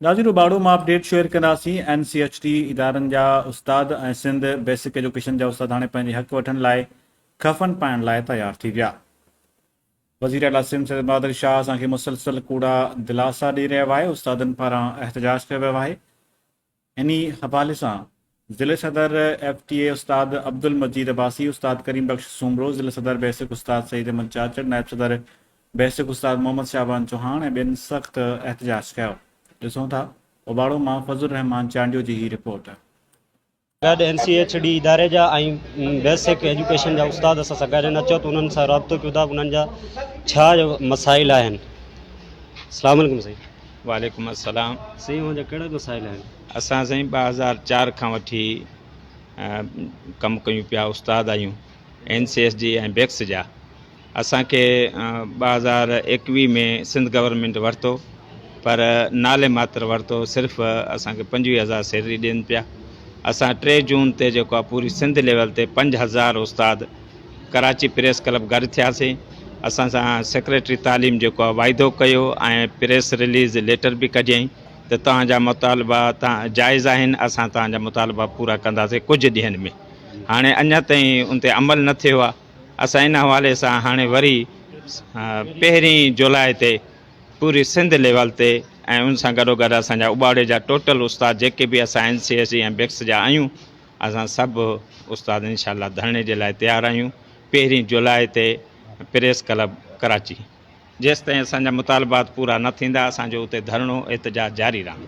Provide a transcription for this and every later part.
ناظرين اٻاڙو مان update share ڪنداسين اين سي ايڇ ٽي ادارن جا استاد ۽ سنڌ بيسڪ ايجوڪيشن جا استاد هاڻي پنهنجي حق وٺڻ لاء کفن پائڻ لاء تيار ٿي ويا. وزير اعليٰ سنڌ سيد مراد علي شاهه اسان کي مسلسل ڪوڙا دلاسا ڏئي رهيو آهي، استادن پاران احتجاج ڪيو ويو آهي. انهي حوالي سان ضلعي صدر ايف ٽي اي استاد عبدالمجيد عباسي، استاد ڪريم بخش سومرو، ضلعي صدر بيسڪ استاد سعيد احمد چاچڙ، نائب صدر بيسڪ استاد محمد شعبان چوهاڻ ۽ ٻين سخت احتجاج ڪيو. ڏسون ٿا اوٻاڙو مان فضل الرحمان چانڊيو جي هي رپورٽ. گڏ اين سي ايڇ ڊي اداري جا ۽ بيسڪ ايجوڪيشن جا استاد اسان سان گڏ آهن اچو ته انهن سان رابطو ڪيون ٿا انهن جا ڇا مسائل آهن السلام عليڪم سائين. وعليڪم السلام. سائين اوهان جا ڪهڙا مسائل آهن. اسان سائين 2004 کان وٺي ڪم ڪيون پيا استاد آهيون اين سي ايس جي ۽ بيڪس جا اسان کي 2021 ۾ سنڌ گورنمينٽ ورتو پر نالي ماتر ورتو صرف اسان کي 25 هزار سيلري ڏين پيا اسان 3 جون تي جيڪو آهي پوري سنڌ ليول تي 5000 استاد ڪراچي پريس ڪلب گڏ ٿياسين اسان سان سيڪريٽري تعليم جيڪو آهي واعدو ڪيو ۽ پريس رليز ليٽر به ڪڍيائين ته توهان جا مطالبا جائز آهن اسان توهان جا مطالبا پورا ڪنداسين ڪجهه ڏينهن ۾ هاڻي اڃا تائين ان تي عمل نه ٿيو آهي اسان ان حوالي سان هاڻي وري پهرين جولاء تي پوري سنڌ ليول تي ۽ ان سان گڏو گڏ اسان جا اٻاڙي جا ٽوٽل استاد جيڪي به اسان اين سي ايس جي ۽ بيڪس جا آهيون اسان سڀ استاد انشاء الله ڌرڻي جي لاء تيار آهيون پهرين جولاء تي پريس ڪلب ڪراچي. جيستائين اسان جا مطالبات پورا نه ٿيندا اسان جو اتي ڌرڻو احتجاج جاري رهندو.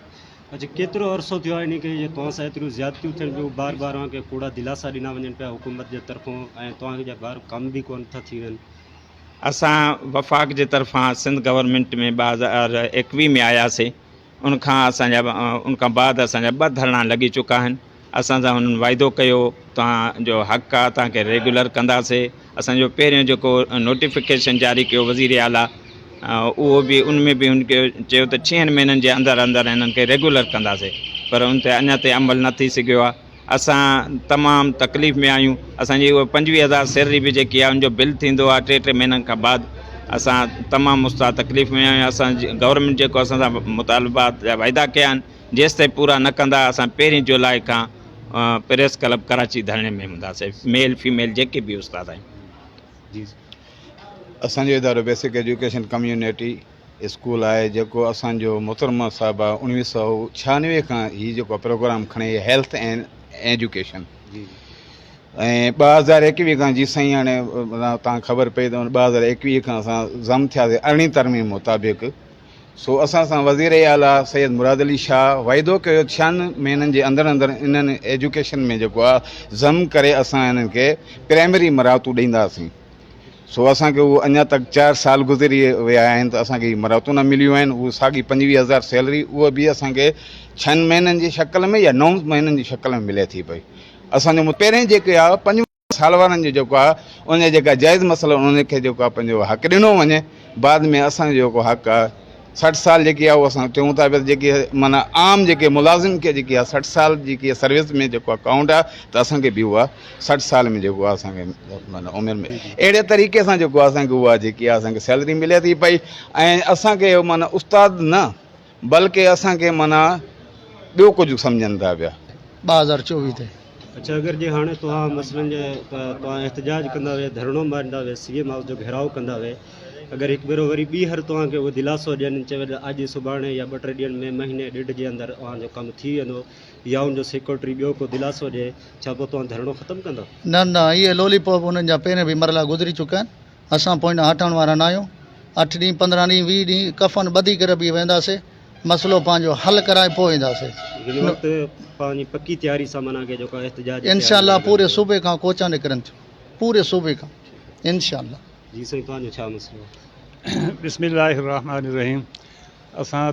اڇا ڪيترو عرصو ٿيو آهي انهي کي جي توهان سان ايتريون زيادتيون ٿين پيون بار بار اوهان کي ڪوڙا دلاسا ڏنا وڃن پيا حڪومت جي طرفون ۽ توهان جا بار ڪم به ڪونه ٿا ٿي وين. اسان وفاق جي طرفان سنڌ گورنمينٽ ۾ 2021 ۾ آياسين ان کان اسان جا ان کان بعد اسان جا ٻه ڌرڻا لڳي چڪا آهن اسان سان هنن واعدو ڪيو توهان جو حق آ توهان کي ريگيولر ڪنداسي اسان جو پهريون جيڪو نوٽيفڪيشن جاري ڪيو وزير اعليٰ اهو به ان ۾ به هن کي چيو ته ڇهن مهينن جي اندر اندر هنن کي ريگيولر ڪنداسي پر ان تي اڃا تائين عمل نه ٿي سگهيو آ اسان تمام تڪليف ۾ آهيون اسان جي اها 25 هزار سيلري به جيڪي آهي ان جو بل ٿيندو آهي ٽي ٽي مهينن کان بعد اسان تمام استاد تڪليف ۾ آهيون اسان گورنمينٽ جيڪو اسان سان مطالبات جا واعدا ڪيا آهن جيستائين پورا نه ڪندا اسان پهرين جولاء کان پريس ڪلب ڪراچي ڌرڻي ۾ هونداسين ميل فيميل جيڪي به استاد آهيون. جي. اسان جو ادارو بيسڪ ايجوڪيشن ڪميونٽي اسڪول آهي جيڪو اسان جو محترمه صاحبه 1996 کان هي جيڪو پروگرام کڻي هيلٿ اينڊ ايجوڪيشن ۽ 2021 کان جي سائين هاڻي تان خبر پئي ته 2021 کان اسان ضم ٿياسي ارڙهين ترميم مطابق سو اسان سان وزير اعليٰ سيد مراد علي شاهه واعدو ڪيو ڇهن مهينن جي اندر اندر انهن ايجوڪيشن ۾ جيڪو آهي ضم ڪري اسان انهن کي پرائمري مراعتون ڏينداسين سو اسان کي اهو اڃا تڪ چار سال گذري ويا آهن ته اسان کي هي مراعتون نه مليون آهن اهو ساڳي 25 هزار سيلري اهو به اسان کي ڇهن مهينن جي شڪل ۾ يا نو مهينن جي شڪل ۾ ملي ٿي پئي اسان جو پهرين جيڪي آهي 25 سال وارن جو جيڪو آهي ان جا جيڪا جائز مسئلا انهن کي جيڪو آهي پنهنجو حق ڏنو وڃي بعد ۾ اسان جو جيڪو حق آهي 60 سال جيڪي آهي اهو اسان چئون ٿا پيا ته جيڪي معنيٰ عام جيڪي ملازم کي جيڪي آهي 60 سال جيڪي سروس ۾ جيڪو آهي ڪائونٽ آهي ته اسان کي به اها 60 سال ۾ جيڪو آهي اسان کي معنيٰ عمر ۾ اهڙي طريقي سان جيڪو آهي اسان کي اها جيڪي آهي اسان کي سيلري ملي ٿي پئي ۽ اسان کي معنيٰ استاد نه بلڪه اسان کي معنيٰ ٻيو ڪجهه سمجهن ٿا پيا. 2024 تي. اڇا اگر جي هاڻي توهان مثلاً جي توهان احتجاج ڪندا وي ڌرڻو ماريندا وي سي ايم هائوس جو گهيراء ڪندا وي اگر هڪ ڀيرو وري ٻيهر توهان کي اهو دلاسو ڏين چوي ته اڄ سڀاڻي يا ٻه ٽي ڏينهن ۾ مهيني ڏيڍ جي اندر اوهان جو ڪم ٿي ويندو يا ان جو سيڪريٽري ٻيو ڪو دلاسو ڏئي ڇا پوء توهان ڌرڻو ختم ڪندؤ؟ نه نه اهي لولي پاپ انهن جا پهرين به مرحلا گذري چڪا آهن اسان پوئين هٽڻ وارا نه آهيون اٺ ڏينهن 15 ڏينهن 20 ڏينهن ڪفن ٻڌي ڪري به وينداسي مسئلو پنهنجو حل ڪرائي پوء اينداسي. هن وقت پنهنجي پڪي تياري سان معنيٰ ڪي جيڪو احتجاج جي انشاء تياري الله ۾ پوري لڳل صوبي کان ڪوچا نڪرن ٿيون پوري صوبي کان انشاء الله. جي سائين توهان جو ڇا مسئلو آهي. بسم الله الرحمٰن الرحيم اسان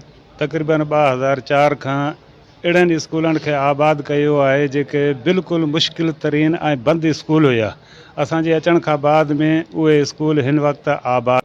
تقريبن 2004 کان اهڙن اسڪولن کي آباد ڪيو آهي جيڪي بلڪل مشڪل ترين ۽ بند اسڪول هيا اسان جي اچڻ کان بعد ۾ اهي اسڪول هن وقت آباد.